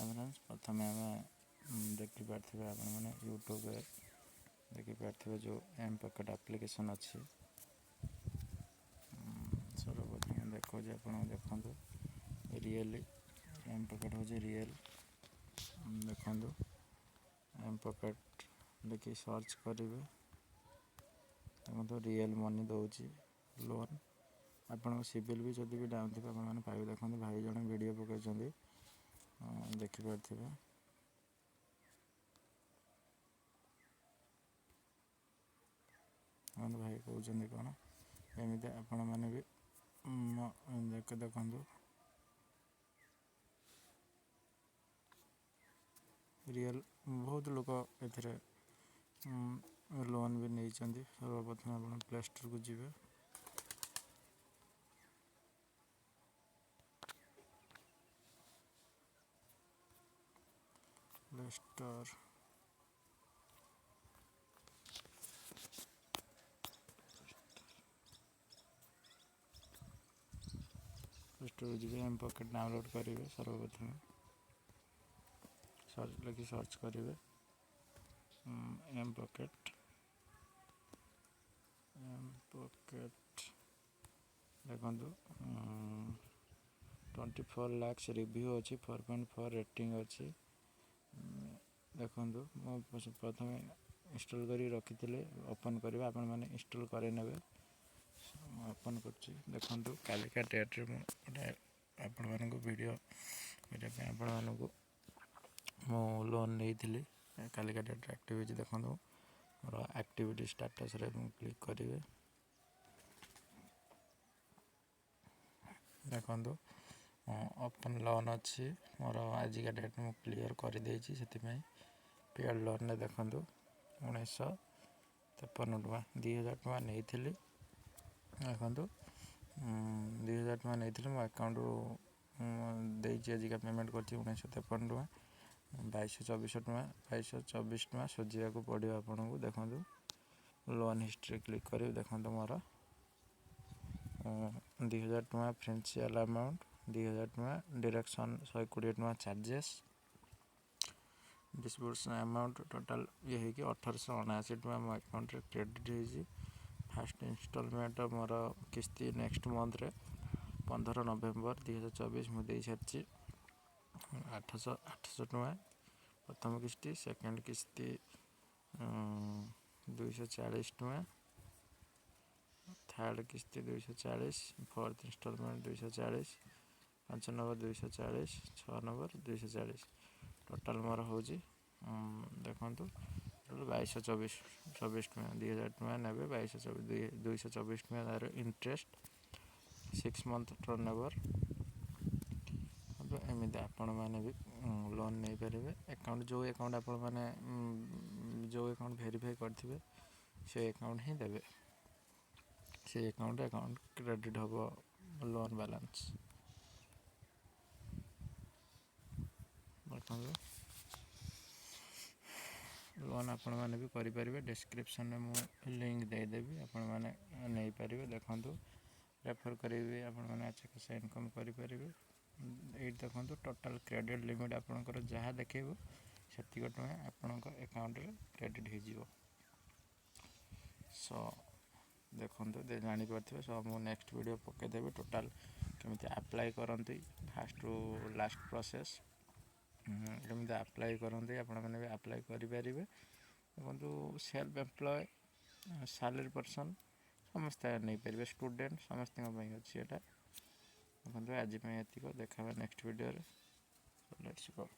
Friends, ପ୍ରଥମେ ଆମେ ଦେଖିପାରୁଥିବେ, ଆପଣମାନେ ୟୁଟ୍ୟୁବରେ ଦେଖିପାରୁଥିବେ ଯେଉଁ ଏମ୍ ପକେଟ୍ ଆପ୍ଲିକେସନ୍ ଅଛି। ସର୍ବପ୍ରଥମେ ଦେଖାଉଛି ଆପଣଙ୍କୁ, ଦେଖନ୍ତୁ, ରିଏଲି ଏମ୍ ପକେଟ୍ ହେଉଛି ରିଏଲ୍। ଦେଖନ୍ତୁ, ଏମ୍ ପକେଟ୍ ଦେଖି ସର୍ଚ୍ଚ କରିବେ। ଦେଖନ୍ତୁ, ରିଏଲ୍ ମନି ଦେଉଛି ଲୋନ୍। ଆପଣଙ୍କ ସିବିଲ୍ ବି ଯଦି ବି ଡାଉନ୍ ଥିବ, ଆପଣମାନେ ପାଇବେ। ଦେଖନ୍ତୁ, ଭାଇ ଜଣେ ଭିଡ଼ିଓ ପକାଇଛନ୍ତି, ଦେଖିପାରୁଥିବେ। ଦେଖନ୍ତୁ, ଭାଇ କହୁଛନ୍ତି କ'ଣ। ଏମିତି ଆପଣମାନେ ବି ଦେଖନ୍ତୁ, ରିଏଲ୍ ବହୁତ ଲୋକ ଏଥିରେ ଲୋନ୍ ବି ନେଇଛନ୍ତି। ସର୍ବପ୍ରଥମେ ଆପଣ ପ୍ଲେ ଷ୍ଟୋରକୁ ଯିବେ। ପ୍ଲେ ଷ୍ଟୋରକୁ ଯିବେ, ଏମ୍ ପକେଟ୍ ଡାଉନଲୋଡ଼୍ କରିବେ। ସର୍ବପ୍ରଥମେ ସର୍ଚ୍ଚ ଲେଖି ସର୍ଚ୍ଚ କରିବେ ଏମ୍ ପକେଟ୍। ଏମ୍ ପକେଟ୍ ଦେଖନ୍ତୁ, 24 ଲାକ୍ସ ରିଭ୍ୟୁ ଅଛି, 4.4 ରେଟିଂ ଅଛି। ଦେଖନ୍ତୁ, ମୁଁ ପ୍ରଥମେ ଇନଷ୍ଟଲ୍ କରି ରଖିଥିଲି, ଓପନ୍ କରିବେ। ଆପଣମାନେ ଇନଷ୍ଟଲ୍ କରେଇନେବେ। ମୁଁ ଓପନ୍ କରୁଛି। ଦେଖନ୍ତୁ, କାଲିକା ଡେଟ୍ରେ ମୁଁ ଗୋଟେ ଆପଣମାନଙ୍କୁ ଭିଡ଼ିଓ କରିବା ପାଇଁ ଆପଣମାନଙ୍କୁ ମୁଁ ଲୋନ୍ ନେଇଥିଲି। କାଲିକା ଡେଟ୍ରେ ଆକ୍ଟିଭ୍ ହେଇଛି। ଦେଖନ୍ତୁ, ମୋର ଆକ୍ଟିଭିଟି ଷ୍ଟାଟସ୍ରେ ମୁଁ କ୍ଲିକ୍ କରିବେ। ଦେଖନ୍ତୁ, ଓପନ୍ ଲୋନ୍ ଅଛି ମୋର। ଆଜିକା ଡେଟ୍ ମୁଁ କ୍ଲିୟର୍ କରିଦେଇଛି, ସେଥିପାଇଁ ପେଡ଼୍ ଲୋନ୍ରେ ଦେଖନ୍ତୁ, 1953 ଟଙ୍କା, 2000 ଟଙ୍କା ନେଇଥିଲି। ଦେଖନ୍ତୁ, 2000 ଟଙ୍କା ନେଇଥିଲି, ମୋ ଆକାଉଣ୍ଟରୁ ଦେଇଛି। ଆଜିକା ପେମେଣ୍ଟ କରିଛି 1953 ଟଙ୍କା। 2224 ଟଙ୍କା, 2224 ଟଙ୍କା ସୁଝିବାକୁ ପଡ଼ିବ ଆପଣଙ୍କୁ। ଦେଖନ୍ତୁ, ଲୋନ୍ ହିଷ୍ଟ୍ରି କ୍ଲିକ୍ କରିବି। ଦେଖନ୍ତୁ, ମୋର 2000 ଟଙ୍କା ପ୍ରିନ୍ସିପାଲ୍ ଆମାଉଣ୍ଟ, 2000 ଟଙ୍କା ଡିଡକ୍ସନ୍, 120 ଟଙ୍କା ଚାର୍ଜେସ୍, ଡିସବର୍ସନ୍ ଆମାଉଣ୍ଟ, ଟୋଟାଲ୍ ଇଏ ହେଇକି 1879 ଟଙ୍କା ମୋ ଆକାଉଣ୍ଟରେ କ୍ରେଡ଼ିଟ୍ ହେଇଛି। ଫାଷ୍ଟ ଇନଷ୍ଟଲମେଣ୍ଟ ମୋର କିସ୍ତି ନେକ୍ସଟ ମନ୍ଥରେ 15 ନଭେମ୍ବର 2024 ମୁଁ ଦେଇସାରିଛି 800 ଟଙ୍କା ପ୍ରଥମ କିସ୍ତି। ସେକେଣ୍ଡ କିସ୍ତି 240 ଟଙ୍କା, ଥାର୍ଡ଼ କିସ୍ତି 240, fourth instalment 240, 5 number 240, 6 number 240। Total ମୋର ହେଉଛି, ଦେଖନ୍ତୁ, 2224 24 ଟଙ୍କା। 2000 ଟଙ୍କା ନେବେ, 2224, 224 ଟଙ୍କା ତାର ଇଣ୍ଟରେଷ୍ଟ, 6 ମନ୍ଥ ଟର୍ନ ଓଭର୍। ଏମିତି ଆପଣମାନେ ବି ଲୋନ୍ ନେଇପାରିବେ। ଆକାଉଣ୍ଟ, ଯେଉଁ ଆକାଉଣ୍ଟ ଆପଣମାନେ ଯେଉଁ ଆକାଉଣ୍ଟ ଭେରିଫାଇ କରିଥିବେ, ସେ ଆକାଉଣ୍ଟ ହିଁ ଦେବେ। ସେ ଆକାଉଣ୍ଟ କ୍ରେଡ଼ିଟ୍ ହେବ ଲୋନ୍ ବାଲାନ୍ସ। ଦେଖନ୍ତୁ, ଲୋନ୍ ଆପଣମାନେ ବି କରିପାରିବେ। ଡେସ୍କ୍ରିପସନ୍ରେ ମୁଁ ଲିଙ୍କ୍ ଦେଇଦେବି, ଆପଣମାନେ ନେଇପାରିବେ। ଦେଖନ୍ତୁ, ରେଫର୍ କରିବେ, ଆପଣମାନେ ଆଚ୍ଛା ଖାସା ଇନକମ୍ କରିପାରିବେ। ଏଇଠି ଦେଖନ୍ତୁ, ଟୋଟାଲ୍ କ୍ରେଡ଼ିଟ୍ ଲିମିଟ୍ ଆପଣଙ୍କର ଯାହା ଦେଖେଇବ, ସେତିକ ଟଙ୍କା ଆପଣଙ୍କ ଆକାଉଣ୍ଟରେ କ୍ରେଡ଼ିଟ୍ ହେଇଯିବ। ସୋ ଦେଖନ୍ତୁ, ଜାଣିପାରୁଥିବେ। ସୋ ମୁଁ ନେକ୍ସଟ ଭିଡ଼ିଓ ପକାଇଦେବି, ଟୋଟାଲ୍ କେମିତି ଆପ୍ଲାଏ କରନ୍ତି, ଫାଷ୍ଟରୁ ଲାଷ୍ଟ ପ୍ରୋସେସ୍ କେମିତି ଆପ୍ଲାଏ କରନ୍ତି। ଆପଣମାନେ ବି ଆପ୍ଲାଏ କରିପାରିବେ। ଦେଖନ୍ତୁ, ସେଲ୍ଫ ଏମ୍ପ୍ଲୟ, ସାଲେରୀ ପର୍ସନ୍ ସମସ୍ତେ ନେଇପାରିବେ। ଷ୍ଟୁଡେଣ୍ଟ ସମସ୍ତଙ୍କ ପାଇଁ ଅଛି ଏଇଟା। ଦେଖନ୍ତୁ, ଆଜି ପାଇଁ ଏତିକ। ଦେଖା ହେବା ନେକ୍ସଟ ଭିଡ଼ିଓରେ। Let's go.